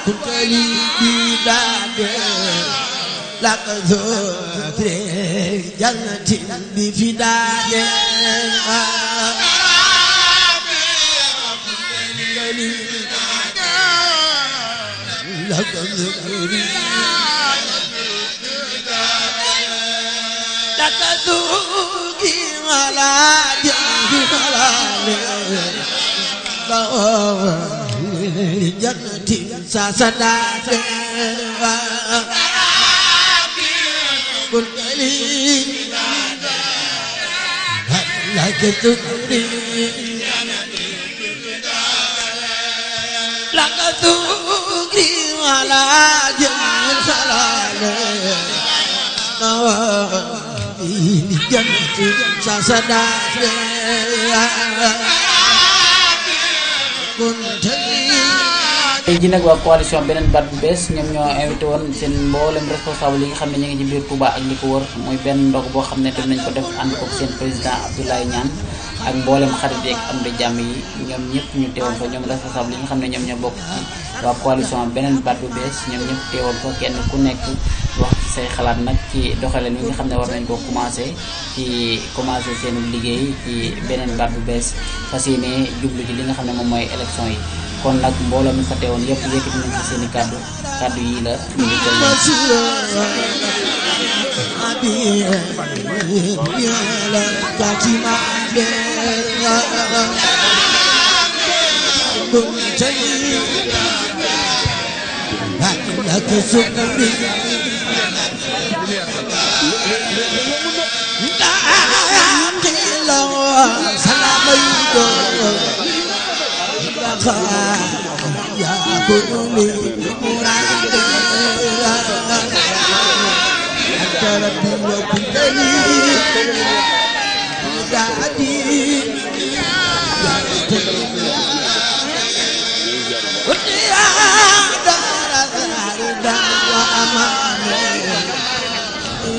كنت لي بداد لك ذكر جنة بفداد لك ذكر لك ذوقي على جنة جنة ساسدات كنت لي لك ذكري لك ذكري على جنة جنة ساسدات tey ji nag waa coalition beneen baat bu bees ñoom ñoo invité woon seen mboolem responsable yi nga xam ne ñu ngi ci biir Touba ak li ko wër muy benn ndog boo xam ne dinañ ko def ànd ko seen président Abdoulaye Niane ak mboolem xarit yeeg am di jàmm yi ñoom ñëpp ñu teewoon fa ñoom responsable yi nga xam ne ñoom ñoo bokk ci waa coalition beneen baat bu bees ñoom ñëpp teewoon fa kenn ku nekk wax ci say xalaat nag ci doxalin wi nga xam ne war nañ ko commencé seen liggéey ci beneen baat bu bees fas yéene jublu ci li nga xam ne moom mooy élection yi kon nag mbooloo mi fa teewoon yëpp yëkkati nañ ci seen i kàddu yi la ñu ngi jël يا كوني مراد حتى ربي وكنت لي دادي يا دار وأمان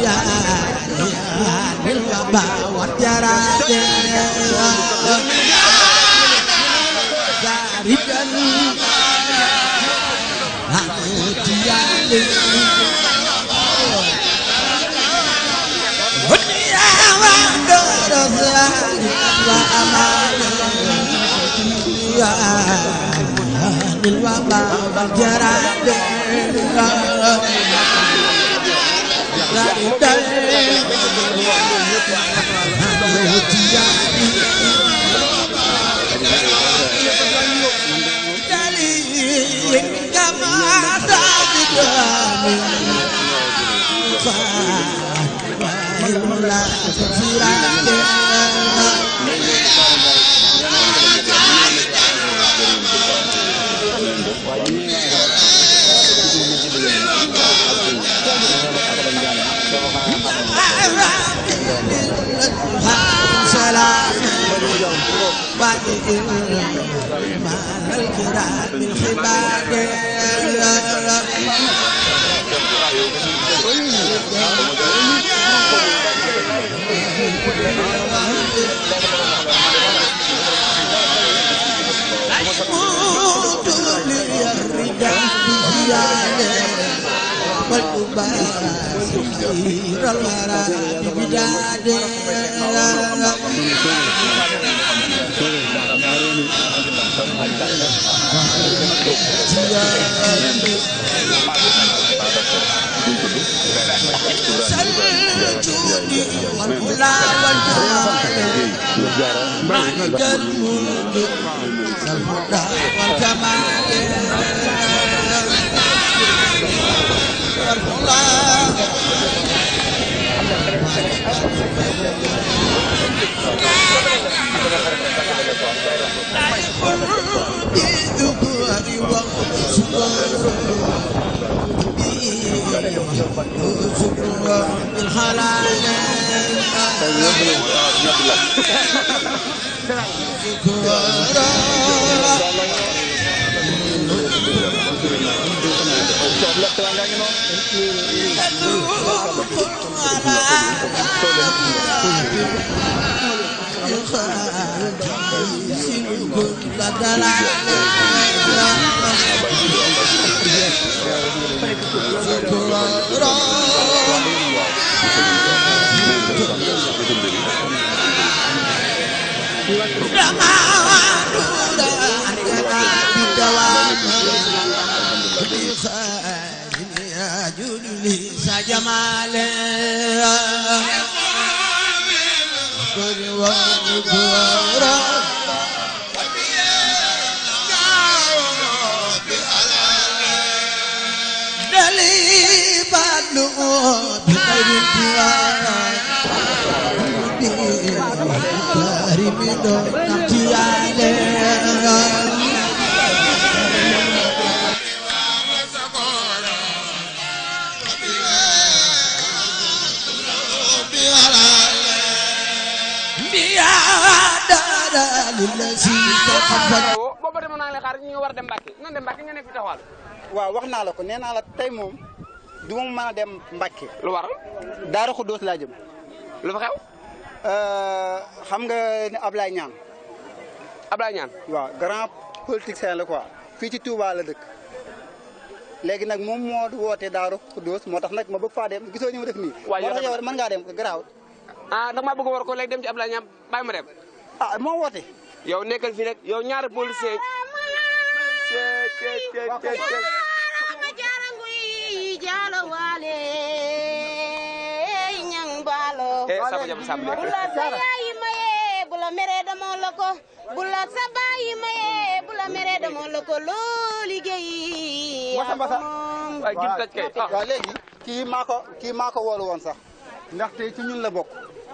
يا للوبا والجراد Ridan Hatiali Dunia Wandarasari Wa aman Ya Nilwaba Banjarade Ridan Hatiali Kula جمال كل وقورا دلي بدلو بخير الديار كريم نتيالي booba demoon naa la xaar ñu war dem Mbàkke nan dem Mbàkke nga nekk fi taxawal waaw wax naa la ko nee naa la tey moom du ma mën a dem Mbàkke lu waral Daaru Xuddoos laa jëm lu fa xew xam nga ne Ablaye Niane Ablaye Niane waaw grand politicien la quoi fii ci Touba la dëkk léegi nag moom moo woote Daaru Xuddoos moo tax nag ma bëgg faa dem gisoo ni ma def nii moo tax yow mën ngaa dem garaaw ah da maa bëgg war ko léegi dem ci Ablaye Niane bàyyi ma dem ah moo woote yow nekkal fii rek yow ñaari policier saba jam sab bu la sa yaay maye bu la mere dama la ko bu la sa baay maye bu la mere dama la ko loo liggéey mbasa waaye gim taj kay waaw léegi kii maa ko woolu woon sax ndaxte ci ñun la bokk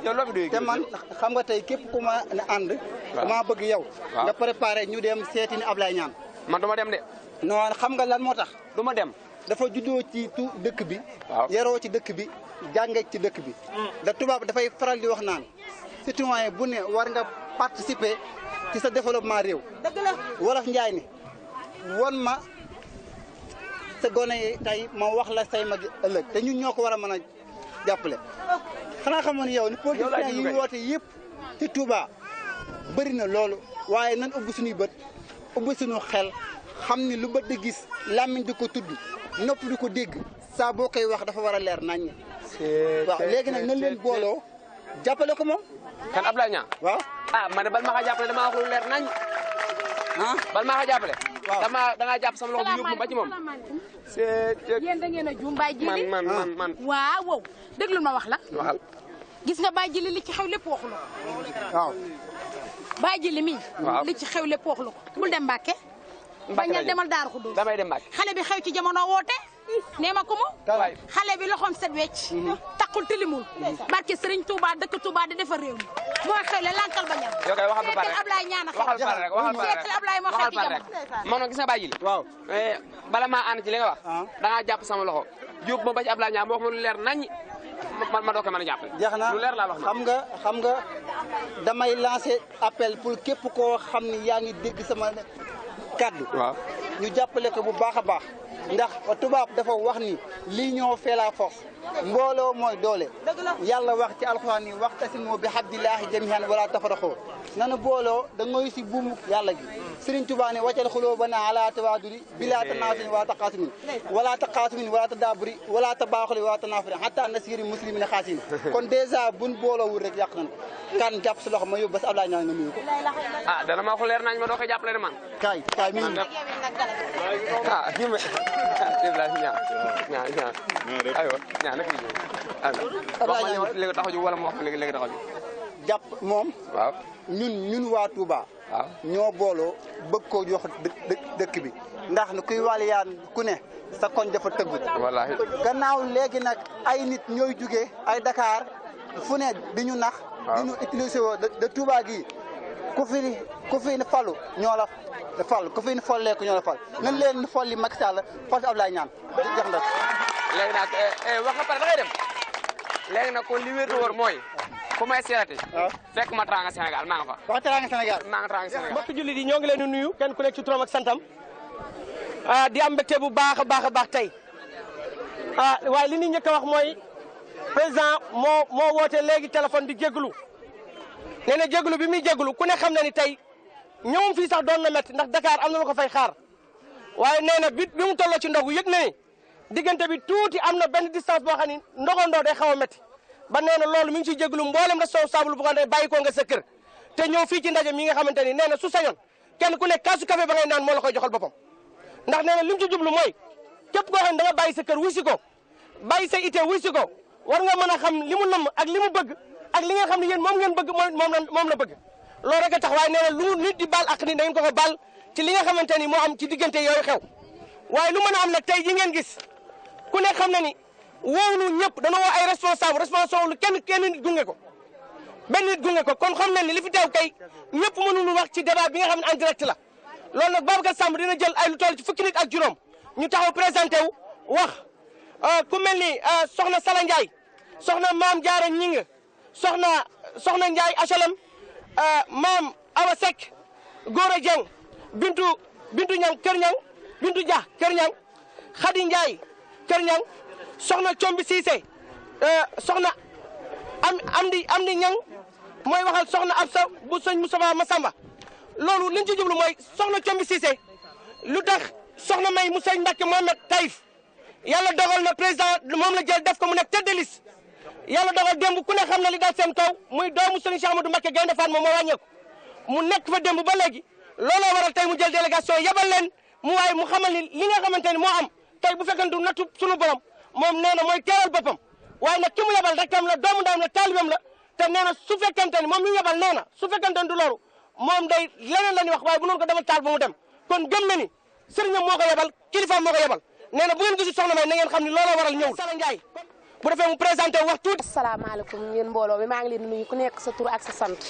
yow loo fi doy te man xam nga tey képp ku ma ne ànd dama bëgg yow nga préparé ñu dem seeti ni Ablaye Niane man du ma dem de non xam nga lan moo tax du ma dem dafa juddoo ci dëkk bi waaw yaroo ci dëkk bi jàngee ci dëkk bi da tubaab dafay faral di wax naan citoyen bu ne war nga participer ci sa développement réew dëgg la wolof njaay ni won ma sa gone yi tey ma wax la say mag ëllëg te ñun ñoo ko war a mën a jàppale xanaa xamoon yow ni politiciens yi woote yëpp ci Touba bëri na loolu waaye nan ubbi suñuy bët ubbi suñu xel xam ni lu bët di gis làmmiñ di ko tudd nopp di ko dégg saa boo koy wax dafa war a leer naññ waaw léegi nag nañ leen booloo jàppale ko moom kan Ablaye Niane waaw ah man de bal ma ko jàppale damaa wax lu leer nañ ah bal maa ko jàppale waaw dangaa jàpp sama loxo bi yóbbu ba ci moom yéen da ngeen a juum Baye Jili man waaw déglu ma wax la waxal gis nga Baye Jili li ci xew lépp waxu la ko waaw Baye Jili mi waaw li ci xew lépp waxu la ko bul dem Mbàkke bañal demal Daaru Xuddoos damay dem Mbàkke xale bi xew ci jamono woote nee ma ko mu waay xale bi loxoom set wecc takkul tilimul barke Sëriñ Touba dëkk Touba di defar réew mi moo xewle lankal bañal yow kay waxal ba pare Ablaye ñaan a waxal pare rek waxal pare seetal Ablaye moo xew ci jamono man gis nga Baye Jili waaw bala maa ànd ci li nga wax dangaa jàpp sama loxo yóbbu ma ba ci Ablaye Niane ma wax ma lu leer nañ ma doo ko mën a jàppale jeex na lu leer laa wax xam nga damay lancer appel pour képp koo xam ni yaa ngi dégg sama kaddu waaw ñu jàppale ko bu baax a baax ndax tubaab dafa wax ni l'union fait la force mbooloo mooy doole yàlla wax ci alxuraan yi waxtasimu bi hablillahi jamii'an wala tafarraqu nanu booloo da ngoy si buumu yàlla gi Sëriñ Tuubaa ne waccal xuluubanaa alaa tawaadudi bilaa tanaasuin wala taqaasumin wala tadaaburi wala tabaaxuli wala tanaafuri hatta nasiri muslimina xaasin kon dèjà buñ booloowul rek yàq nañ ko kan jàpp si loxo ma yóbbu ba si Ablaye Niane nga nuyu ko ah dana ma wax leer nañ ma doo koy jàppale de man kaay mi ngi ah kii ma ñaan aywa ñaan nag wax ma léegi taxaw ji wala mu wax ma léegi taxaw ji jàpp moom waaw ñun waa Touba waaw ñoo booloo bëgg koo jox dëkk bi ndax nu kuy waliyaan ku ne sa koñ dafa tëggu wallaahi gannaaw léegi nag ay nit ñooy jugee ay Dakar fu ne di ñu nax di ñu utilisé woo de Touba gi ku fi falu ñoo la fal ku fi folleeku ñoo la fal nañ leen folli Macky Sall fal Ablaye Niane jox ndak léegi nag wax nga pare da ngay dem léegi nag kon li wér te wóor mooy fu may seerati fekk ma Teranga Sénégal maa nga fa wax Teranga Sénégal maa nga Teranga Sénégal mbokk jullit yi ñoo ngi leen di nuyu kenn ku nekk ci turam ak santam di am mbégte bu baax a baax tey waaye li ñuy njëkk a wax mooy président moo woote léegi téléphone di jégalu nee na jégalu bi muy jégalu ku ne xam na ni tey ñëwum fii sax doon na métti ndax Dakar am na lu ko fay xaar waaye nee na bi mu tolloo ci ndogu yëg na ni diggante bi tuuti am na benn distance boo xam ni ndogandoo day xaw a métti ba nee na loolu mi ngi ciy jégalu mboolem responsable bu ko ne bàyyi ko nga sa kër te ñëw fii ci ndaje mi nga xamante ni nee na su sañoon kenn ku nekk kaasu café ba ngay naan moo la koy joxal boppam ndax nee na li mu ci jublu mooy képp koo xam ne da nga bàyyi sa kër wusi ko bàyyi sa ité wuy si ko war nga mën a xam li mu namm ak li mu bëgg ak li nga xam ne yéen moom ngeen bëgg moom la bëgg loolu rek a tax waaye nee na lu nit di baal ak nit da ngeen ko ko baal ci li nga xamante ni moo am ci diggante yooyu xew waaye lu mën a am nag tey ji ngeen gis ku ne xam na ni woowlu ñëpp dana woo ay responsable kenn nit gunge ko benn nit gunge ko kon xam na ni li fi teew kay ñëpp mënuñu wax ci débat bi nga xam ne en direct la loolu nag Babacar Samb dina jël ay lu toll ci fukki nit ak juróom ñu taxaw présenté wu wax ku mel ni soxna Sala Ndiaye soxna Maam Diarra Ñing soxna Ndiaye HLM Maam Awa Seck Gora Dieng Bintu Ñang Kër Ñang Bintu Dia Kër Ñang Khady Ndiaye Kër Ñang soxna Combi Cissé soxna Amdi Ñang mooy waxal soxna Absa bu sëñ Moustapha Massamba loolu liñ ci jublu mooy soxna Combi Cissé lu tax soxna May mu sëñ Mbacke Mohamed Taïf yàlla dogal na président moom la jël def ko mu nekk tête de liste yàlla dogal démb ku ne xam na li daal seen kaw muy doomu sëñ Cheikh Amadou Mbacke Gaynde Fatma moo wàññeeku mu nekk fa démb ba léegi looloo waral tey mu jël délégation yebal leen mu waaye mu xamal ni li nga xamante ni moo am tey bu fekkee du nattu sunu borom moom nee na mooy teewal boppam waaye nag ki mu yebal rek tam la doomu ndaam la taalibam la te nee na su fekkente ni moom mi yebal nee na su fekkente ni du loolu moom day leneen la ñuy wax waaye bu noonu ko demal taal ba mu dem kon gëm na ni sëriñam moo ko yebal kilifaam moo ko yebal nee na bu ngeen gisul soxna May na ngeen xam ni looloo waral ñëwul Sala Ndiaye bu defee mu présenté wax tuuti. asalaamaaleykum yéen mbooloo mi maa ngi leen di nuyu ku nekk sa tur ak sa sant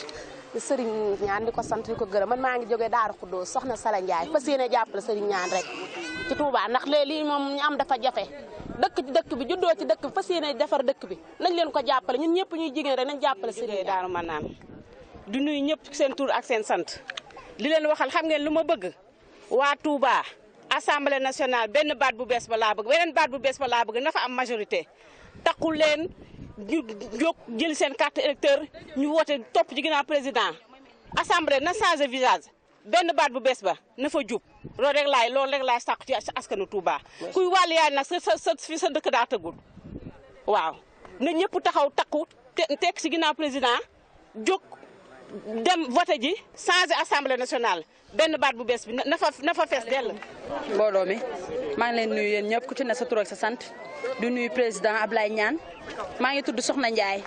Serigne Ñaan di ko sant di ko gërëm man maa ngi jógee Daaru Xuddoos soxna Sala Ndiaye fas yéene jàppale Serigne Ñaan rek ci Touba ndax lii moom ñu am dafa jafe dëkk ci dëkk bi juddoo ci dëkk bi fas yéene defar dëkk bi nañ leen ko jàppale ñun ñëpp ñuy jigéen rek nañ jàppale Serigne Daaru Manaan du nuyu ñëpp seen tur ak seen sant li leen waxal xam ngeen lu ma bëgg waa Touba assemblée nationale benn baat bu bees ba laa bëgg beneen baat bu bees ba laa bëgg na fa am majorité taxul leen ñu jóg jël seen carte électeur ñu woote topp ci ginnaaw président assemblée na changé visage benn baat bu bees ba na fa jub loolu rek laay sàkku ci askanu Touba kuy wàll yaay nag fi sa dëkk daa tëggul waaw na ñëpp taxaw takku tekk ci ginnaaw président jóg dem voté ji changé assemblée nationale benn baat bu bees bi na fa fees dell. mbooloo mi maa ngi leen nuyu yéen ñëpp ku ci ne sa tur ak sa sant di nuyu président Ablaye Niane maa ngi tudd Soxna Ndiaye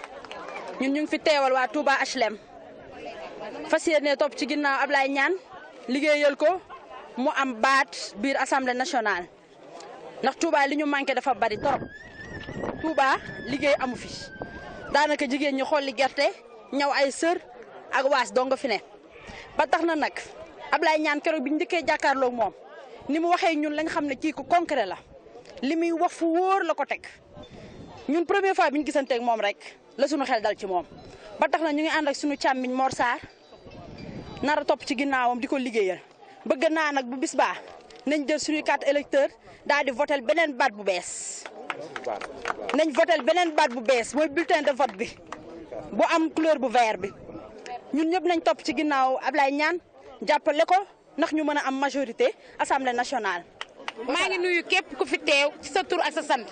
ñun ñu ngi fi teewal waa Touba HLM fas yéene topp ci ginnaaw Ablaye Niane liggéeyal ko mu am baat biir assemblée nationale ndax Touba li ñu manqué dafa bari torop Touba liggéey amu fi daanaka jigéen ñi xolli gerte ñaw ay sër ak waas doo nga fi ne ba tax na nag Ablaye Niane keroog bi ñu njëkkee jàkkaarloog moom ni mu waxee ñun lañ xam ne kii ko concret la li muy wax fu wóor la ko teg ñun première fois bi ñu gisanteeg moom rek la suñu xel dal ci moom ba tax na ñu ngi ànd ak suñu càmmiñ Mor Sarr nar a topp ci ginnaawam di ko liggéeyal bëgg naa nag bu bis baa nañ jël suñuy carte électeur daal di votel beneen baat bu bees nañ votel beneen baat bu bees mooy bulletin de vote bi bu am couleur bu vert bi ñun ñëpp nañ topp ci ginnaaw Ablaye Niane jàppale ko ndax ñu mën a am majorité assemblée nationale. maa ngi nuyu képp ku fi teew ci sa tur ak sa sant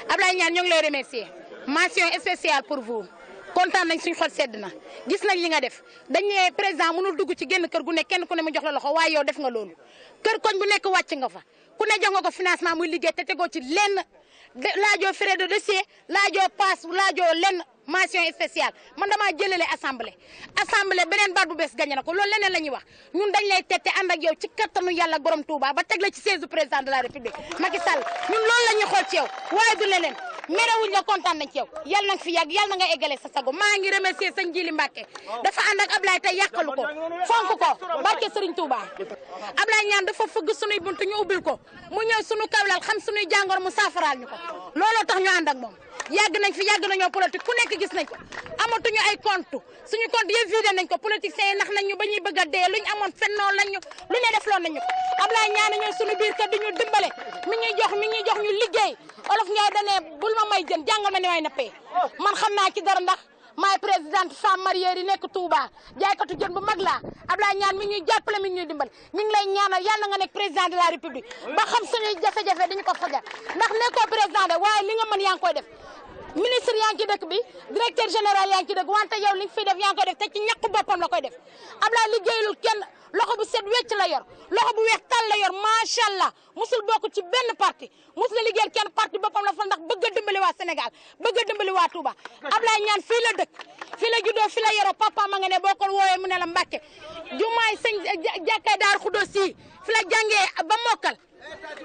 Ablaye Niane ñoo ngi lay remercier mention spéciale pour vous kontaan nañ suñu xol sedd na gis nañ li nga def dañ ne président mënul dugg ci génn kër gu ne kenn ku ne mu jox la loxo waaye yow def nga loolu kër koñ bu nekk wàcc nga fa ku ne jox nga ko financement muy liggéey te tegoo ci lenn laajoo frais de dossier laajoo passe laajoo lenn mention spéciale man damaa jëlale assemblée beneen baat bu bees gagné na ko loolu leneen la ñuy wax ñun dañ lay tette ànd ak yow ci kattanu yàlla borom Touba ba teg la ci siège du président de la république Macky Sall ñun loolu la ñuy xool ci yow waaye du leneen merewuñ la kontaan nañ ci yow yàlla na nga fi yàgg yàlla na nga eggale sa sago maa ngi remercier sëñ Jili Mbacke dafa ànd ak Ablaye tey yàqalu ko fonk ko barke Serigne Touba Ablaye Niane dafa fëgg sunuy buntu ñu ubbil ko mu ñëw sunu kawlal xam sunuy jàngoro mu saafaraal ñu ko looloo tax ñu ànd ak moom yàgg nañ fi yàgg nañoo politique ku nekk gis nañ ko amatuñu ay compte suñu compte yëpp vidé nañ ko politiciens yi nax nañ ñu ba ñuy bëgg a dee luñ amoon fennoo lañ ñu lu ne def loon nañ ñu ko Ablaye Niane ñooy suñu biir kër di ñu dimbale mi ñuy jox ñu liggéey olof Ndiaye danee bul ma may jën jàngal ma ni may nappee man xam naa ci dara ndax maay présidente femme mariée yi nekk Touba jaaykatu jën bu mag laa Ablaye Niane mi ñuy jàppale mi ñuy dimbale ñu ngi lay ñaanal yàlla nga nekk président de la république ba xam suñuy jafe-jafe dañu ko fajal ndax nekkoo président de waaye li nga mën yaa ngi koy def ministre yaa ngi ci dëkk bi directeur général yaa ngi ci dëkk wante yow li nga fiy def yaa ngi koy def te ci ñàkk boppam la koy def Ablaye liggéeyul kenn loxo bu set wecc la yor loxo bu weex tal la yor macha allah musul bokk ci benn parti musul liggéeyal kenn parti boppam la fal ndax bëgg a dimbale Sénégal bëgg a dimbali waa Touba Ablaye Niane fii la dëkk fii la juddoo fii la yoroo papa ma nga ne boo ko wooyee mu ne la Mbàkke jumaay sëñ jàkkaay Daaru Xudoos yi fi la jàngee ba mokkal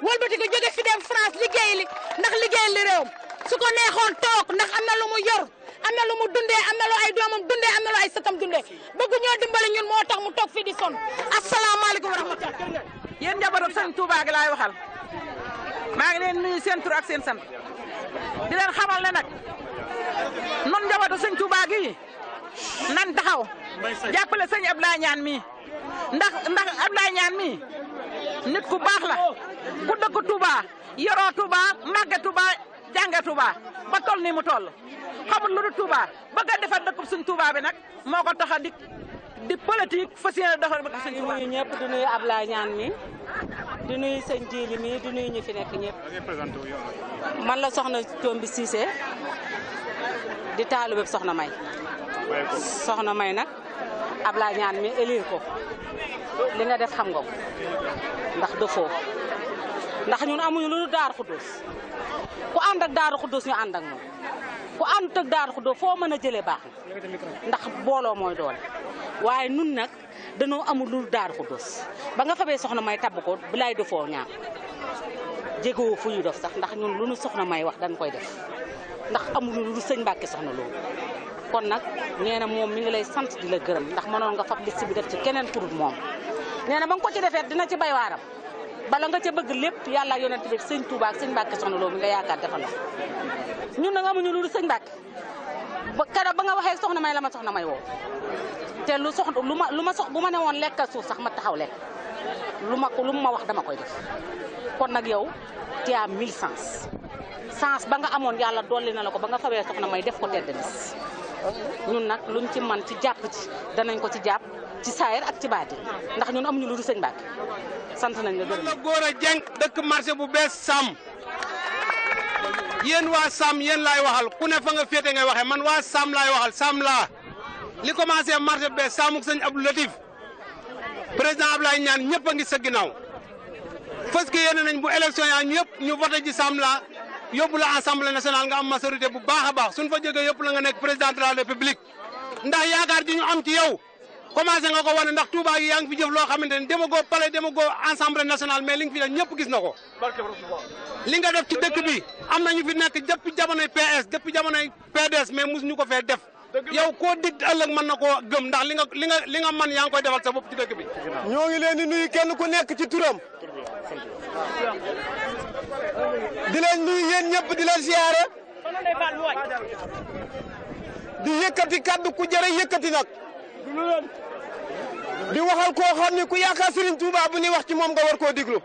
wëlbati ko jóge fi dem France liggéey li ndax liggéey li réewam su ko neexoon toog ndax am na lu mu yor am na lu mu dundee am na lu ay doomam dundee am na lu ay sëtam dundee bëgg ñoo dimbali ñun moo tax mu toog fii di sonn asalaamaaleykum wa rahmatulah. yéen njabootu sëñ Touba gi laay waxal maa ngi leen nuyu seen tur ak seen sant di leen xamal ne nag non njabootu sëñ Touba gi nan taxaw jàppale sëñ Ablaye Niane mii ndax Ablaye Niane mii nit ku baax la ku dëkk Touba yoroo Touba màgge Touba jànge Touba ba toll nii mu toll xamul lu dul Touba bëgg a defar dëkkub sëñ Touba bi nag moo ko tax a di politique fas yéene doxal ba sëñ Touba. di nuyu ñëpp di nuyu Ablaye Niane mi di nuyu sëñ Jili mi di nuyu ñi fi nekk ñëpp man la soxna Tombi Cissé di taalu bépp soxna May nag Ablaye Niane mi élire ko li nga def xam nga ko ndax dafoo ndax ñun amuñu lu dul Daaru Xudoos ku ànd ak Daaru Xudoos ñu ànd ak moom ku ànd ak Daaru Xudoos foo mën a jëlee baax na ndax booloo mooy doole waaye nun nag danoo amul lu dul Daaru Xudoos ba nga fabee soxna May tabb ko bilaay dafoo ñaar jégoo fu ñu def sax ndax ñun lu nu soxna May wax dañ koy def ndax amuñu lu dul sëñ Mbàkke soxna loolu kon nag nee na moom mi ngi lay sant di la gërëm ndax mënoon nga fab liste bi def ci keneen pour moom nee na ba nga ko ci defee dina ci bay waaram bala nga ca bëgg lépp yàlla yonent bi sëñ Touba ak sëñ Mbàkke soxna loolu mi nga yaakaar defal la ñun nag amuñu lu dul sëñ Mbàkke ba keroog ba nga waxee soxna May la ma soxna May woo te bu ma ne woon lekkal suuf sax ma taxaw lekk lu ma wax dama koy def kon nag yow tu as 1000 sens ba nga amoon yàlla dolli na la ko ba nga fawee soxna May def ko tedd nis ñun nag luñ ci man ci jàpp ci danañ ko ci jàpp ci saayir ak ci baati ndax ñun amuñu lu dul sëñ Mbàkke sant nañ la gërëm. Gora Dieng dëkk marché bu bees Sam yéen waa Sam yéen laay waxal ku ne fa nga féete ngay waxee man waa Sam laay waxal Sam laa li commencé marché bu bees Samuk sëñ Abdou Latif président Ablaye Niane ñëpp a ngi sa ginnaaw parce que yéene nañ bu élection yaa ñëpp ñu voté ji Sam la yóbbu la assemblée nationale nga am majorité bu baax a baax suñ fa jógee yëpp la nga nekk président de la république ndax yaakaar ji ñu am ci yow commencé nga ko wane ndax Touba gi yaa ngi fi jëf loo xamante ne demagoo palais demagoo assemblée nationale mais li nga fi def ñëpp gis na ko. li nga def ci dëkk bi am na ñu fi nekk depuis jamonoy PS depuis jamonoy PDS mais mosuñu ko fee def yow koo dig ëllëg mën na koo gëm ndax li nga man yaa ngi koy defal sa bopp ci dëkk bi. ñoo ngi leen di nuyu kenn ku nekk ci turam. di leen nuyu yéen ñëpp di leen siyaare di yëkkati kaddu ku jërë yëkkati nag di waxal koo xam ne ku yaakaar Serigne Touba bu ñuy wax ci moom nga war koo diglu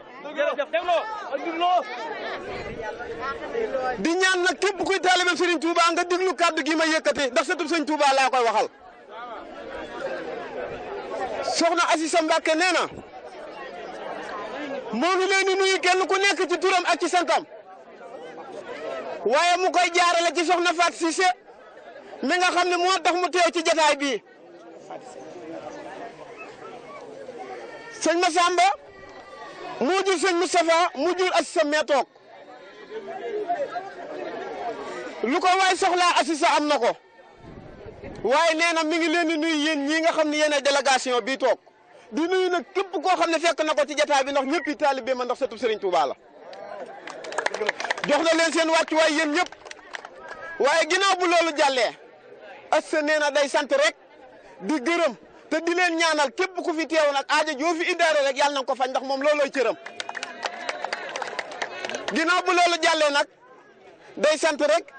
di ñaan nag képp kuy taalibe Serigne Touba nga diglu kaddu gi ma yëkkati ndax sëtub Serigne Touba laa koy waxal soxna Assisa Mbacke nee na moo ngi leen di nuyu kenn ku nekk ci turam ak ci santam waaye mu koy jaarale ci soxna Fatou Cissé mi nga xam ne moo tax mu teew ci jataay bii sëñ Massamba mu jur sëñ Moustapha mu jur Assisa mee toog lu ko waay soxlaa Assisa am na ko waaye nee na mi ngi leen di nuyu yéen ñii nga xam ne yéen ay délégation bii toog di nuyu nag képp koo xam ne fekk na ko ci jataay bi ndax ñëpp yi taalibe ma ndax sëtub Serigne Touba la jox na leen seen wàccuwaay yéen ñëpp waaye ginnaaw bu loolu jàllee Assisa nee na day sant rek di gërëm te di leen ñaanal képp ku fi teew nag aajo joo fi indaare rek yàlla na ko fañ ndax moom loolooy cëram ginnaaw bu loolu jàllee nag day sant rek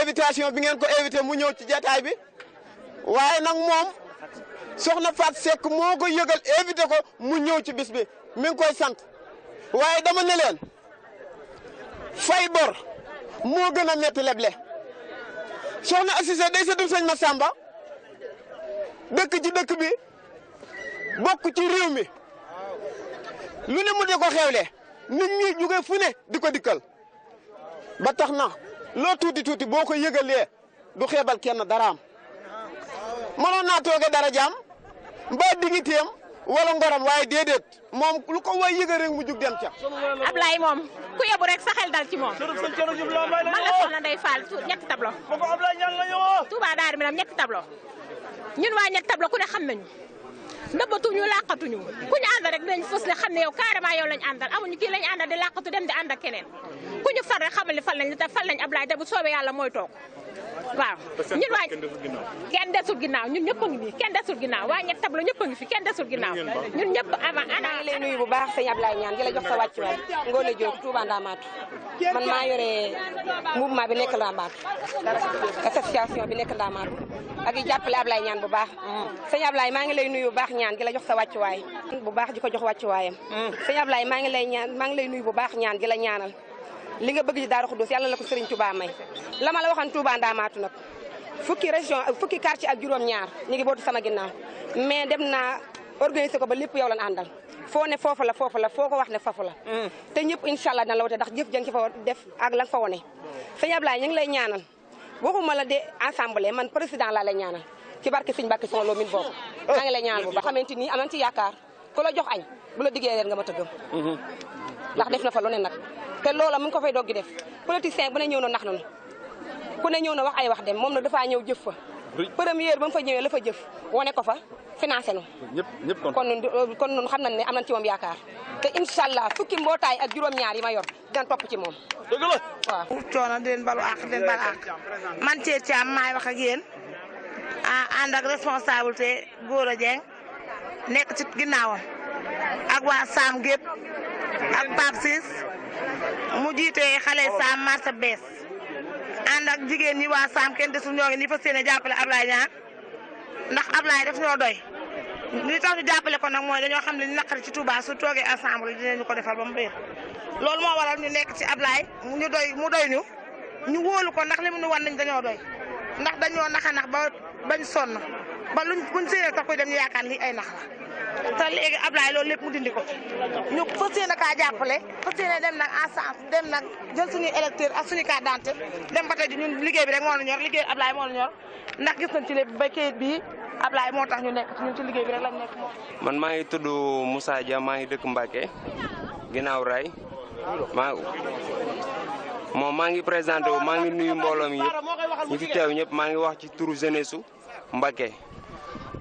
invitation bi ngeen ko invité mu ñëw ci jataay bi waaye nag moom soxna Fatou Seck moo ko yëgal invité ko mu ñëw ci bis bi mi ngi koy sant waaye dama ne leen fay bor moo gën a metti leble soxna Assisa day sëtu sëñ Massamba dëkk ci dëkk bi bokk ci réew mi lu ne mu di ko xewle nit ñi jóge fu ne di ko dikkal ba tax na loo tuuti tuuti boo ko yëgalee du xeebal kenn daraam mënoon naa tooge dara jaam mbaa digiteem wala ngoram waaye déedéet moom lu ko way yëgal rek mu jug dem ca. Ablaye moom ku yebu rek sa xel dal ci moom. man la soxna Ndeye Fall ñetti tableau. Touba Darou Minam ñetti tableau. ñun waa ñetti tableau ku ne xam nañu ndëbbatuñu làqatuñu ku ñu àndal rek dinañ fës ne xam ne yow carrément yow lañ àndal amuñu kii lañ àndal di làqatu dem di ànd ak keneen ku ñu far rek xamal ni fal nañ te fal nañ Ablaye te bu soobee yàlla mooy toog waaw. ñun waa kenn desul ginnaaw ñun ñëpp a ngi nii kenn desul ginnaaw waa ñetti tableau ñëpp a ngi fi kenn desul ginnaaw ñun ñëpp avant ana ngi lay nuyu bu baax sëñ Ablaye Niane di la jox sa wàccuwaay Ngoone Diop Touba Ndamatou man maa yore mouvement bi nekk Ndamatou association bi nekk Ndamatou ak yi jàppale Ablaye Niane bu baax sëñ Ablaye maa ngi lay nuyu bu baax ñaan di la jox sa wàccuwaay bu baax di ko jox wàccuwaayam sëñ Ablaye maa ngi lay nuyu bu baax ñaan di la ñaanal li nga bëgg ci Daaru Xudoos yàlla la ko Serigne Touba may la ma la waxan Touba Ndamatou nag fukki région fukki quartier ak juróom-ñaar ñu ngi bootu sama ginnaaw mais dem naa organiser ko ba lépp yow lan àndal foo ne foofu la foo ko wax ne foofu la te ñëpp incha allah dina la wote ndax jëf jën ci fa def ak lan fa wone sëñ Ablaye ñu ngi lay ñaanal waxuma la de ensemble man président laa lay ñaanal ci barke sëñ Mbàkke son loo min boobu maa ngi lay ñaanal bu baax xamante ni aman ci yaakaar ku la jox añ bu la diggee reer nga ma tëggam ndax def na fa lu ne nag te loola mu ngi ko fay doggi def politicien bu ne ñëw na nax nanu ku ne ñëw na wax ay wax dem moom nag dafaa ñëw jëf fa première ba mu fa ñëwee la fa jëf wane ko fa financé nu kon nun xam nañ ne am nañ ci moom yaakaar te incha allah fukki mbootaay ak juróom-ñaar yi ma yor dina topp ci moom dëgg la waaw coono di leen balu àq di leen balu àq man Thié Thiam maay wax ak yéen ànd ak responsabilité Gora Dieng nekk ci ginnaawam ak waa Sam gépp ak Pape Ciss mu jiite xale Sam marché bees ànd ak jigéen ñi waa Sam kenn desul ñoo ngi nii fas yéene jàppale Ablaye Niane ndax Ablaye daf ñoo doy li tax ñu jàppale ko nag mooy dañoo xam ne ñu naqari ci Touba su toogee ensemble dinañu ko defal ba mu béy loolu moo waral ñu nekk ci Ablaye mu doy ñu wóolu ko ndax li mu nu wan nañ dañoo doy ndax dañoo naxa nax ba bañ sonn ba buñ séenee tax koy dem ñu yaakaar lii ay nax la te léegi Ablaye loolu lépp mu dindi ko ñu fas yéene kaa jàppale fas yéene dem nag ensemble dem nag jël suñuy électeur ak suñu carte d'identité dem ba tey ji ñun liggéey bi rek moo la ñor liggéey Ablaye moo la ñor ndax gis nañ ci lépp ba kayit bii Ablaye moo tax ñu nekk ci ñun ci liggéey bi rek lañ nekk moom. man maa ngi tudd Moussa Dia maa ngi dëkk Mbacké ginnaaw raay maa ngi présenté wu maa ngi nuyu mbooloo mi yëpp ñi fi teew ñëpp maa ngi wax ci turu jeunesse su Mbacké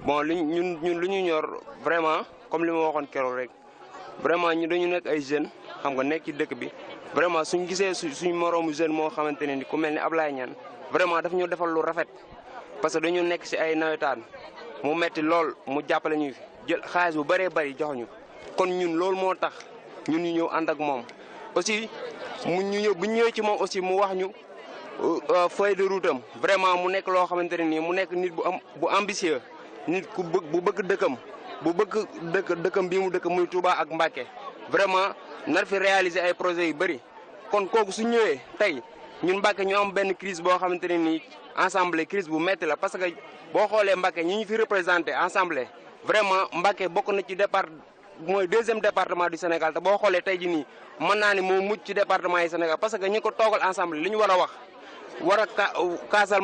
bon ñun lu ñu ñor vraiment comme li ma waxoon keroog rek vraiment ñu dañu nekk ay jeunes xam nga nekk ci dëkk bi vraiment suñu gisee suñu moroomu jeune moo xamante ne ni ku mel ni Ablaye Niane vraiment daf ñu defal lu rafet parce que dañu nekk si ay nawetaan mu metti lool mu jàppale ñu jël xaalis bu bëree bëri jox ñu kon ñun loolu moo tax ñun ñu ñëw ànd ak moom aussi bu ñu ñëwee ci moom aussi mu wax ñu feuille de route am vraiment mu nekk loo xamante ne nii mu nekk nit bu ambitieux nit bu bëgg dëkkam bu bëgg dëkkam bii mu dëkk muy Touba ak Mbacké vraiment nar fi réaliser ay projets yu bëri kon kooku su ñëwee tey ñun Mbacké ñu am benn crise boo xamante ne nii ensemble crise bu métti la parce que boo xoolee Mbacké ñi ñu fi représenté ensemble vraiment Mbacké bokk na ci mooy 2e département du Sénégal te boo xoolee tey ji nii mën naa ne moo mucc ci département yi Sénégal parce que ñi ko toogal ensemble li ñu war a wax war a kaasal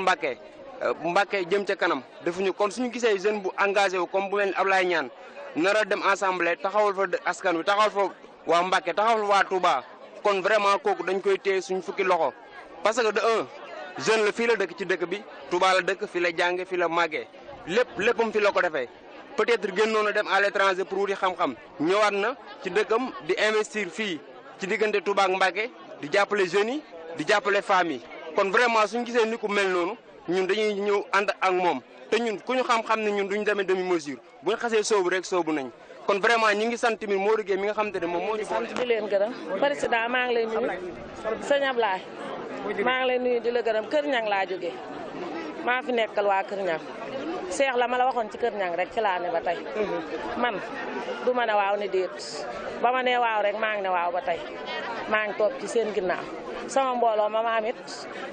Mbacké jëm ca kanam defuñu kon suñu gisee jeune bu engagé wu comme bu mel ni Ablaye Niane nar a dem ensemble taxawal fa askan wi taxawal fa waa Mbacké taxawal fa waa Touba kon vraiment kooku dañ koy téye suñu fukki loxo parce que de jeune la fii la dëkk ci dëkk bi Touba la dëkk fii la jànge fii la màggee léppam fii la ko defee peut-être génnoon na dem à l'étranger pour wuti xam-xam ñëwaat na ci dëkkam di investir fii ci diggante Touba ak Mbacké di jàppale jeunes yi di jàppale femmes yi kon vraiment suñu gisee ni ku mel noonu ñun dañuy ñëw ànd ak moom te ñun ku ñu xam-xam ne ñun duñ demee demi mesure buñ xasee soobu rek soobu nañ kon vraiment ñi ngi sant tamit Modou Gueye mi nga xamante ne moom moo ñu sant di leen gërëm président maa ngi lay nuyu sëñ Ablaye maa ngi lay nuyu di la gërëm Kër Ñang laa jógee maa fi nekkal waa Kër Ñang Cheikh la ma la waxoon ci Kër Ñang rek ci laa ne ba tey man du ma ne waaw ne déet ba ma ne waaw rek maa ngi ne waaw ba tey maa ngi topp ci seen ginnaaw sama mbooloo ma maam it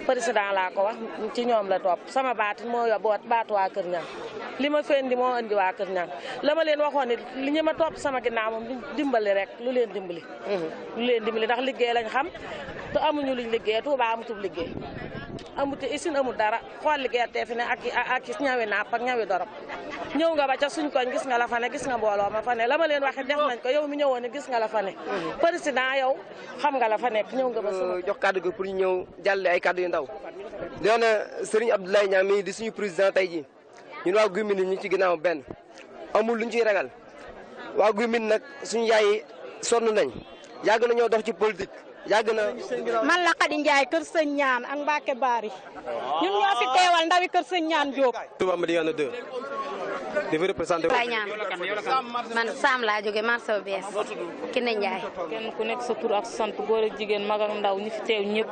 président laa ko wax ci ñoom la topp sama baat moo yóbbu baatu waa Kër Ñang li ma fendi moo andi waa Kër Ñaan la ma leen waxoon it li ñu ma topp sama ginnaaw moom dimbali rek lu leen dimbali. lu leen dimbali ndax liggéey lañ xam te amuñu luñ liggéey Touba amutul liggéey amut usine amul dara xool liggéey te fi ne ak ñawi napp ak ñawi dorop ñëw nga ba ca suñ koñ gis nga la fa ne gis nga mbooloo ma fa ne la ma leen waxee def nañ ko yow mi ñëwoon ne gis nga la fa ne président yow xam nga la fa nekk ñëw nga ba sama jox kàddu gi pour ñu ñëw jàlle ay kàddu yu ndaw di wax ne Serigne Abdoulaye Niane mii di suñu président tey ji ñun waa Guy Mbind ñu ci ginnaaw benn amul luñ ciy ragal waa Guy Mbind nag suñu yaay yi sonn nañ yàgg nañoo dox ci politique yàgg na. man la Khady Ndiaye kër sëñ ñaan ak Mbacke Bari ñun ñoo fi teewal ndawi kër sëñ ñaan Diop. Touba Madiyana 2 di fi représenté. man Sam laa jóge marché bu bees Kiné Ndiaye. kenn ku nekk sa tur ak sant góor ak jigéen mag ak ndaw ñi fi teew ñëpp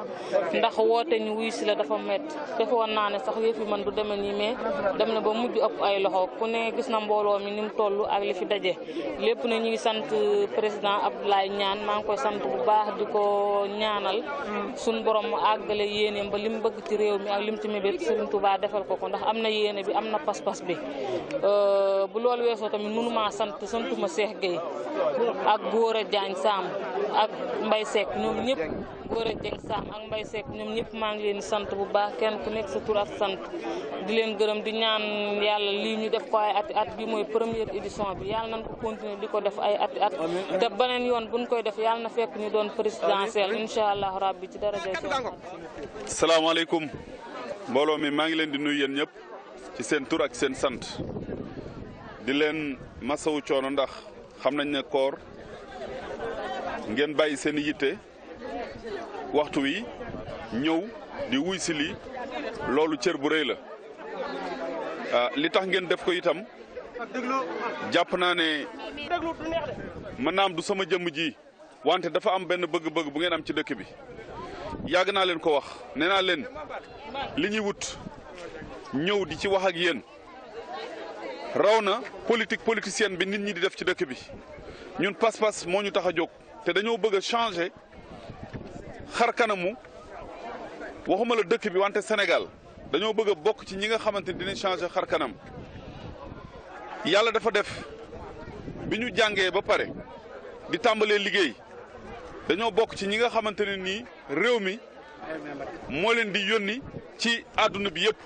ndax woote ñu wuyu si la dafa métti defoon naa ne sax yëf yi man du demee nii mais dem na ba mujj ëpp ay loxo ku ne gis na mbooloo mi ni mu toll ak li fi daje lépp ne ñu ngi sant président Abdoulaye Niane maa ngi koy sant bu baax di ko ñaanal suñu borom mu àggale yéeneem ba li mu bëgg ci réew mi ak li mu ci mébét Serigne Touba defal ko ndax am na yéene bi am na pas-pas bi. bu loolu weesoo tamit mënuma santuma Cheikh Gueye ak Gora Diagne Sam ak Mbaye Seck ñoom ñëpp Gora Diagne Sam ak Mbaye Seck ñoom ñëpp maa ngi leen di sant bu baax kenn ku nekk sa tur ak sant di leen gërëm di ñaan yàlla lii ñu def ko ay at bi mooy première édition bi yàlla nañ ko continuer di ko def ay at te beneen yoon buñ koy def yàlla na fekk ñu doon présidentiel incha allah rabbi ci daraja salaamaaleykum mbooloo mi maa ngi leen di nuyu yéen ñëpp ci seen tur ak seen sant di leen masawu coono ndax xam nañ ne koor ngeen bàyyi seen yitte waxtu wi ñëw di wuy si lii loolu cër bu rëy la li tax ngeen def ko itam jàpp naa ne mën naa am du sama jëmm ji wante dafa am benn bëgg-bëgg bu ngeen am ci dëkk bi yàgg naa leen ko wax nee naa leen li ñuy wut ñëw di ci wax ak yéen raw na politicienne bi nit ñi di def ci dëkk bi ñun pas-pas moo ñu tax a jóg te dañoo bëgg a changer xar kanamu waxuma la dëkk bi wante Sénégal dañoo bëgg a bokk ci ñi nga xamante ni dinañ changer xar kanam yàlla dafa def bi ñu jàngee ba pare di tàmbalee liggéey dañoo bokk ci ñi nga xamante ne nii réew mi moo leen di yónni ci àdduna bi yëpp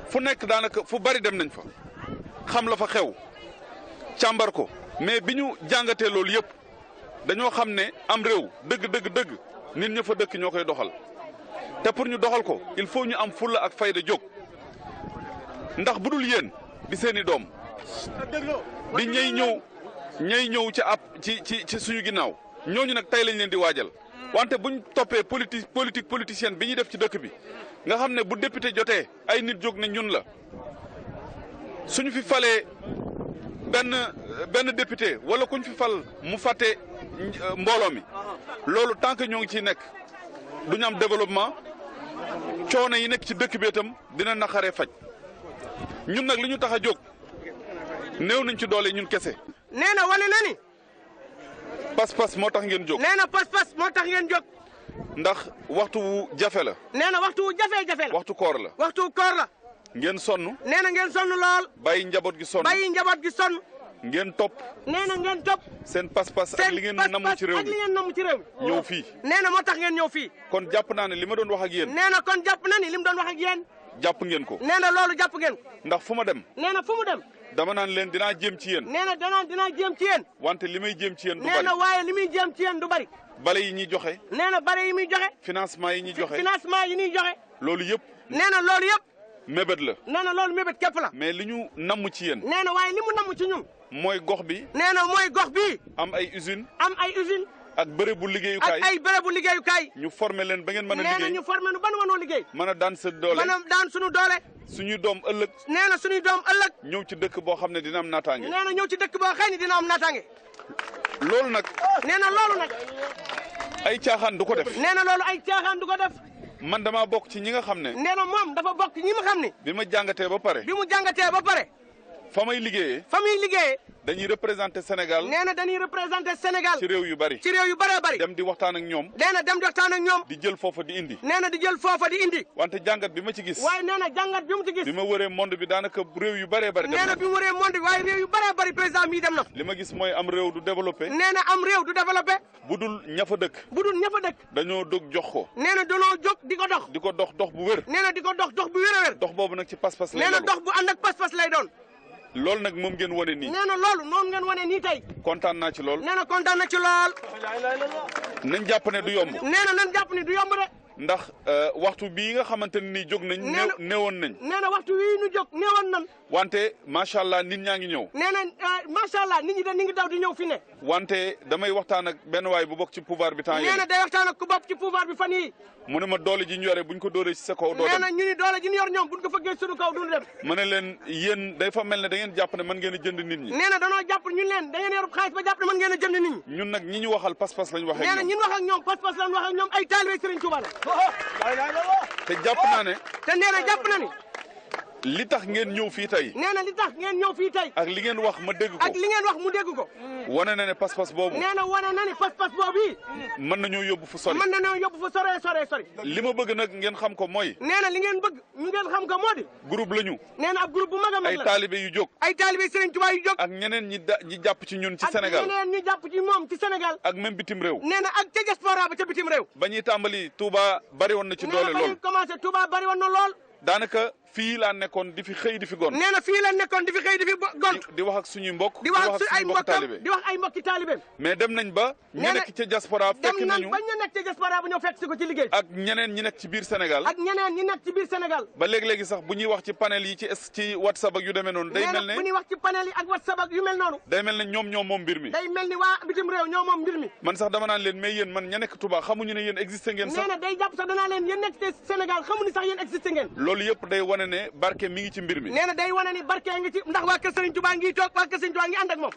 fu nekk daanaka fu bari dem nañ fa xam la fa xew càmbar ko mais bi ñu jàngatee loolu yëpp dañoo xam ne am réew dëgg nit ña fa dëkk ñoo koy doxal te pour ñu doxal ko il faut ñu am fulla ak fayda jóg ndax bu dul yéen di seeni doom di ñay ñëw ci suñu ginnaaw ñooñu nag tey lañ leen di waajal wante buñ toppee politicienne bi ñuy def ci dëkk bi nga xam ne bu député jotee ay nit jóg ne ñun la suñu fi falee benn député wala kuñ fi fal mu fàtte mbooloo mi loolu tant que ñoo ngi ciy nekk duñu am développement coono yi nekk ci dëkk bi itam dina naqaree faj ñun nag li ñu tax a jóg néew nañ ci doole ñun kese. nee na wane na ni. pas-pas moo tax ngeen jóg. nee na pas-pas moo tax ngeen jóg. ndax waxtu wu jafe la. nee na waxtu wu jafe-jafe la. waxtu koor la. waxtu koor la. ngeen sonn. nee na ngeen sonn lool. bàyyi njaboot gi sonn. bàyyi njaboot gi sonn. ngeen topp. nee na ngeen topp. seen pas-pas ak li ngeen namm ci réew mi ak li ngeen namm ci réew mi. ñëw fii. nee na moo tax ngeen ñëw fii. kon jàpp naa ne li ma doon wax ak yéen. nee na kon jàpp na ni li mu doon wax ak yéen. jàpp ngeen ko. nee na loolu jàpp ngeen ko. ndax fu ma dem. nee na fu mu dem. dama naan leen dinaa jéem ci yéen. nee na dinaa jéem ci yéen. wante li may jéem ci yéen du bari. nee na waaye li muy jéem ci yéen du bari. bale yi ñuy joxe. nee na bale yi muy joxe. financement yi ñuy joxe. financement yi ñuy joxe. loolu yëpp. nee na loolu yëpp. mébét la. nee na loolu mébét képp la. mais li ñu namm ci yéen. nee na waaye li mu namm ci ñun. mooy gox bi. nee na mooy gox bi. am ay usine. am ay usine. ak bërëbu liggéeyukaay. ak ay bërëbu liggéeyukaay. ñu former leen ba ngeen mën a liggéey. nee na ñu former nu ba nu mënoo liggéey. mën a daan sa doole. mën a daan suñu doole. suñuy doom ëllëg. nee na suñuy doom ëllëg. ñëw ci dëkk boo xam ne dina am naataange. nee na ñëw ci dëkk boo xam ne dina am naataange. loolu nag. nee na loolu nag. ay caaxaan du ko def. nee na loolu ay caaxaan du ko def. man damaa bokk ci ñi nga xam ne. nee na moom dafa bokk ñi ma xam ne. bi ma jàngatee ba pare. bi mu jàngatee ba pare. fa may liggéeyee. fa muy liggéeyee. dañuy représenter Sénégal. nee na dañuy représenter Sénégal. ci réew yu bari. ci réew yu bëree bëri. dem di waxtaan ak ñoom. nee na dem di waxtaan ak ñoom. di jël foofa di indi. nee na di jël foofa di indi. wante jàngat bi ma ci gis. waaye nee na jàngat bi mu ci gis. bi ma wëree monde bi daanaka réew yu bëree bëri. nee na bi mu wëree monde bi waaye réew yu bëree bëri président mii dem na. li ma gis mooy am réew du développé. nee na am réew du développé. bu dul ña fa dëkk. bu dul ña fa dëkk. dañoo dog jox ko. nee na danoo jóg di ko dox. di ko dox dox bu wér. nee na di ko dox dox bu wér a wér. dox boobu nag ci pas-pas lay nee na dox bu ànd ak pas-pas lay doon. loolu nag moom ngeen wane nii. nee na loolu noonu ngeen wane nii tey. kontaan naa ci lool. nee na kontaan na ci lool. nañ jàpp ne du yomb. nee na nañ jàpp ne du yomb de. ndax waxtu bii nga xamante ne nii jóg nañ. néewoon nañ. nee na waxtu wii ñu jóg néewoon nañ. wante macha allah nit ñaa ngi ñëw. nee na macha allah nit ñi de ni ngi daw di ñëw fi ne. wante damay waxtaan ak benn waay bu bokk ci pouvoir bi temps yii. nee na day waxtaan ak ku bokk ci pouvoir bi fan yii. mu ne ma doole ji ñu yore buñ ko dóoree ci sa kaw doo dem. nee na ñu ni doole ji ñu yor ñoom buñ ko fëggee suñu kaw duñu dem. ma ne leen yéen day fa mel ne da ngeen jàpp ne mën ngeen a jënd nit ñi. nee na danoo jàpp ñun leen da ngeen yor xaalis ba jàpp ne mën ngeen a jënd nit ñi. ñun nag ñi ñu waxal pas-pas lañ waxee. nee na ñun wax ak ñoom pas-pas lañ wax ak ñoom ay taalibe Serigne Touba la. te jàpp naa ne. te nee na jàpp na ni. li tax ngeen ñëw fii tey. nee na li tax ngeen ñëw fii tey. ak li ngeen wax ma dégg ko. ak li ngeen wax mu dégg ko. wane na ne pas-pas boobu. nee na wane na ni pas-pas boobu. mën nañoo yóbbu fu sori. mën nañoo yóbbu fu sori. li ma bëgg nag ngeen xam ko mooy. nee na li ngeen bëgg ñu ngeen xam ko moo di. groupe lañu. nee na ab groupe bu mag a mag la. ay taalibe yu jóg. ay taalibe Serigne Touba yu jóg. ak ñeneen ñi jàpp ci ñun ci Sénégal. ak ñeneen ñi jàpp ci moom ci Sénégal. ak même bitim réew. nee na ak ca diaspora ba ca bitim réew. ba ñuy tàmbali Touba bari woon na ci doole lool. nee na ba ñuy commencé Touba bari woon na lool. daanaka fii laa nekkoon di fi xëy di fi gont. nee na fii la nekkoon di fi xëy di fi gont. di wax ak suñuy mbokk. di wax ak ay mbokkam di wax ay mbokki taalibeem. mais dem nañ ba. ñu nekk ca diaspora fekk nañu. dem nañ ba ñu nekk ca diaspora bu ñëw fekk si ko ci liggéey. ak ñeneen ñi nekk ci biir Sénégal. ak ñeneen ñi nekk ci biir Sénégal. ba léegi-léegi sax bu ñuy wax ci panel yi ci WhatsApp ak yu demee noonu. day mel ne bu ñuy wax ci panel yi ak WhatsApp ak yu mel noonu. day mel ne ñoom moom mbir mi. day mel ni waa bitim réew ñoo moom mbir mi. man sax dama naan leen mais yéen man ña nekk Touba xamuñu ne yéen existé ngeen sax. nee na day jàpp sax danaa leen yéen nekk ci Sénégal xamuñu sax yéen existé ngeen. loolu yëpp day wane ne barke mi ngi ci mbir mi. nee na day wane ni barke ngi ci ndax waa kër Serigne Touba ngi toog waa kër Serigne Touba ngi ànd ak moom.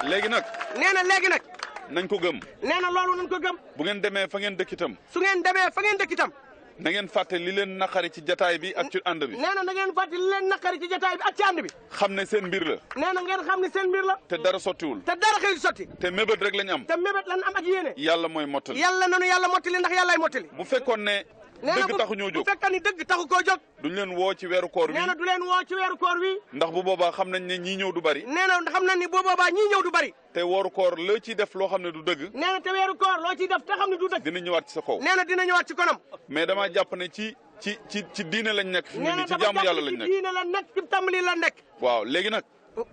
léegi nag. nee na léegi nag. nañ ko gëm. nee na loolu nañ ko gëm. bu ngeen demee fa ngeen dëkk itam. su ngeen demee fa ngeen dëkk itam. na ngeen fàtte li leen naqari ci jataay bi ak ci ànd bi. nee na ngeen fàtte li leen naqari ci jataay bi ak ci ànd bi. xam ne seen mbir la. nee na ngeen xam ne seen mbir la. te dara sottiwul. te dara xëy sotti. te mébét rek lañ am. te mébét lañ am ak yéene. yàlla mooy mottali. yàlla nanu yàlla mottali ndax yàllaay mottali. bu fekkoon ne. dëgg taxu ñoo jóg bu fekkee ni dëgg taxu koo jóg. duñ leen woo ci weeru koor wi. nee na du leen woo ci weeru koor wi. ndax bu boobaa xam nañ ne ñii ñëw du bari. nee na xam nañ ni bu boobaa ñii ñëw du bari. te weeru koor loo ciy def loo xam ne du dëgg. nee na te weeru koor loo ciy def te xam ne du dëgg. dina ñëwaat ci sa kaw. nee na dina ñëwaat ci konam. mais dama jàpp ne ci diine lañ nekk. fi mu ne nii ci jaamu yàlla lañ nekk. ci diine la nekk ci tàmbali la nekk. waaw léegi nag.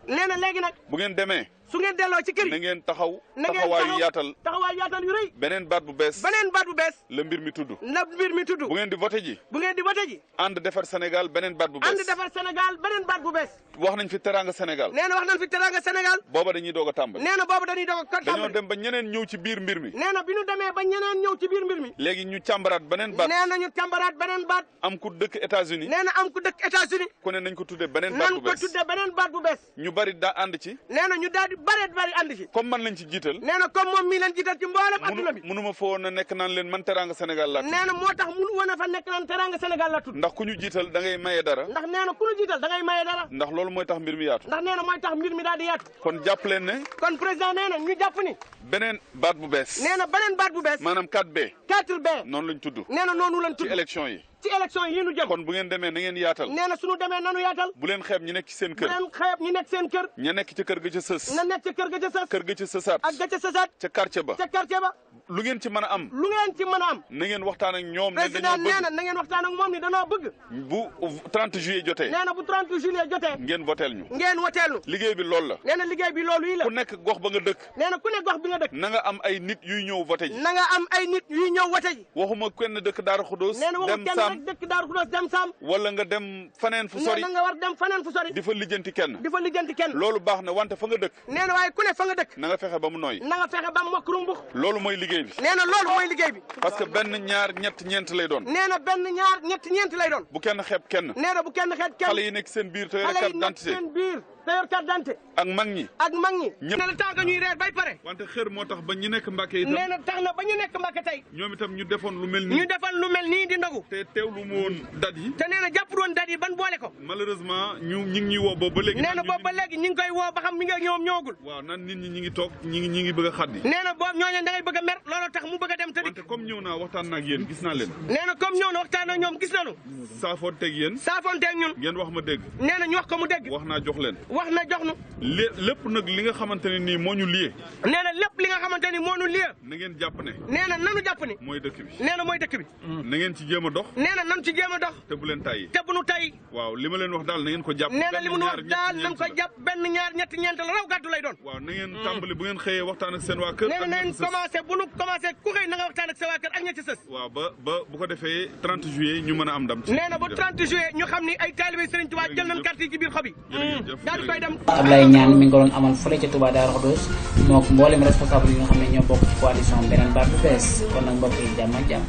nee na léegi nag. bu ngeen demee. su ngeen delloo ci kër yi na ngeen taxawaayu yaatal. taxawaayu yaatal yu rëy. beneen baat bu bees. la mbir mi tudd. bu ngeen di voté ji. ànd defar Sénégal beneen baat bu bees. ànd defar Sénégal beneen baat bu bees. wax nañ fi teranga Sénégal. nee na wax nañ fi teranga Sénégal. booba dañuy doog a tàmbali. nee na booba dañuy doog a tàmbali. dañoo dem ba ñeneen ñëw ci biir mbir mi. nee na bi ñu demee ba ñeneen ñëw ci biir mbir mi. léegi ñu càmbaraat beneen baat. nee na ñu càmbaraat beneen baat. am ku dëkk États-Unis. nee na am ku dëkk États-Unis. ku ne nañ ko tuddee beneen baat bu bees. nañ ko tuddee beneen baat bu bees. ñu bari daa ànd ci. nee na ñu daal di bari ànd ci. comme man lañ ci jiital. nee na comme moom mii leen jiital ci mboolem adduna bi. mënuma fa woon a nekk naan leen man teranga Sénégal laa tudd. nee na moo tax mënu woon a fa nekk naan teranga Sénégal la tudd. ndax ku ñu jiital da ngay maye dara. ndax nee na ku ñu jiital da ngay maye dara. ndax loolu mooy tax mbir mi yaatu. ndax nee na mooy tax mbir mi daal di yaatu. kon jàpp leen ne. kon président nee na ñu jàpp ni. beneen baat bu bees. nee na beneen baat bu bees. maanaam 4B. 4B. noonu lañ tudd. nee na noonu lañ tudd ci élection yi. ci élection yi ñu jëm. kon bu ngeen demee na ngeen yaatal. nee na suñu demee nanu yaatal. bu leen xeeb ñi nekk ci seen kër. bu leen xeeb ñi nekk seen kër. ña nekk ca kër ga ca sës. na nekk ca kër ga ca sës. kër ga ca sësaat. ak ga ca sësaat. ca quartier ba. ca quartier ba. lu ngeen ci mën a am. lu ngeen ci mën a am. na ngeen waxtaan ak ñoom. ne président nee na na ngeen waxtaan ak moom ni danoo bëgg. bu 30 juillet jotee. nee na bu 30 juillet jotee. ngeen voteel ñu. ngeen voteel ñu. liggéey bi loolu la. nee na liggéey bi loolu yi la. ku nekk gox ba nga dëkk. nee na ku nekk gox bi nga dëkk. na nga am ay nit yuy ñëw vote ji. na nga am ay nit yuy ñëw vote ji. waxuma kenn dëkk Daara Khoudoss. nee na waxu kenn rek dëkk Daara Khoudoss dem Sam. wala nga dem faneen fu sori. nee na nga war dem faneen fu sori. di fa lijjanti kenn. di fa lijjanti kenn. loolu baax na wante fa nga dëkk. nee na waaye ku ne fa nga dëkk. na nga fexe ba mu nooy. na nga fexe ba mu mokk rumbux. loolu mooy liggéey bi. nee na loolu mooy liggéey bi. parce que benn ñaar ñett ñeent lay doon. nee na benn ñaar ñett ñeent lay doon. bu kenn xeeb kenn. nee na bu kenn xeeb kenn. xale yi nekk seen biir te yore carte d'identité. seen biir te yor carte d'identité. ak mag ñi. ak mag ñi. ñëpp ne la tant que ñuy reer bay pare. wante xër moo tax ba ñu nekk Mbàkke itam. nee na tax na ba ñu nekk Mbàkke tey. ñoom itam ñu defoon lu mel nii. ñu defoon lu mel nii di ndogu. te teewlu mu woon dat yi. te nee na jàppul woon dat yi ban boole ko. malheureusement ñu ngi ñuy woo boobu ba léegi. nee na boobu ba léegi ñu ngi koy woo ba xam mi ngi ñoom ñoogul. waaw nan nit ñi ñi ngi toog ñi ngi bëgg a xaddi. nee na boobu ñooñu da ngay bëgg a mer looloo tax mu bëgg a dem tëddi. wante comme ñëw naa waxtaan na ak yéen gis naa leen. nee na comme ñëw na waxtaan ak ñoom gis nañu. saafoonteeg yéen. saafoonteeg ñun. ngeen wax ma dégg. nee na ñu wax ko mu dégg. wax naa jox leen. wax na jox nu. lépp nag li nga xamante ne nii moo ñu lié. nee na lépp li nga xamante ni moo ñu lié. na ngeen jàpp ne. nee na nanu jàpp ni. mooy dëkk bi. nee na mooy dëkk bi. na ngeen ci jéem a dox. nee na nan ci jéem a dox. te bu leen tàyyi. te bu nu tàyyi. waaw li ma leen wax daal na ngeen ko jàpp. nee na li mu wax daal nan ko jàpp benn ñaar ñetti ñeent la raw gàddu lay doon. waaw na ngeen tàmbali bu ngeen xëyee waxtaan ak seen waa kër. nee na nañ commencé bu nu commencé ku xëy na nga waxtaan ak sa waa kër ak ña ci sës. waaw ba bu ko defee 30 juillet ñu mën a am ndam. nee na ba 30 juillet ñu xam ni ay taalibe Serigne Touba jël nañ carte yi ci biir xob yi. daal di koy dem. Ablaye Niane mi ngi ko doon amal fële ca Touba Darou Khoudoss moo ko mboolem responsable yi nga xam ne ñoo bokk ci coalition beneen baat bu bees kon nag mbokk yi jàmm ak jàmm.